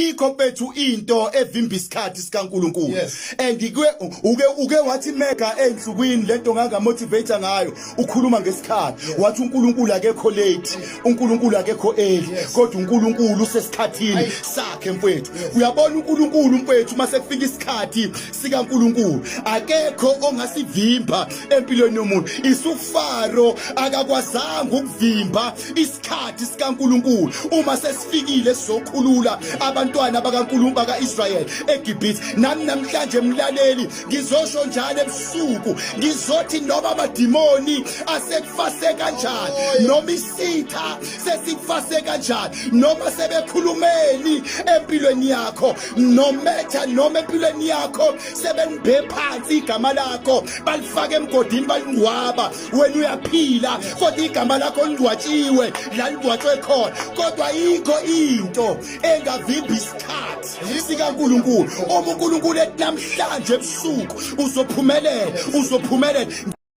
Ayikho mfethu into evimba isikhathi sikaNkuluNkulu. And ke uke wathi mega enhlukwini lento nganga motivate ngayo, ukhuluma ngesikhathi, wathi uNkulunkulu akekho late, uNkulunkulu akekho early, kodwa uNkulunkulu usesikhathini sakhe mfethu. Uyabona uNkulunkulu mfethu, mase kufika isikhathi sikaNkulunkulu akekho ongasivimba empilweni yomuntu. Isufaro akakwazanga ukuvimba isikhathi sikaNkulunkulu uma sesifikile sizokhulula abantwana bakaNkulunkulu bakaIsrael eGibhithe. Nami namhlanje mlaleli ngizosho njalo ebusuku, ngizothi noma amadimoni asekufase kanjani, noma isitha sesikufase kanjani, noma sebekhulumeni empilweni yakho, nometha noma empilweni yakho sebembhe phansi igama lakho, balifaka emgodini balingcwaba, wena uyaphila kodwa igama lakho lingcwatshiwe la lingcwatshwe khona. Kodwa ayikho into engavimba isikhathi sikaNkulunkulu. Uma uNkulunkulu ethi namhlanje ebusuku uzophumelela, uzophumelela.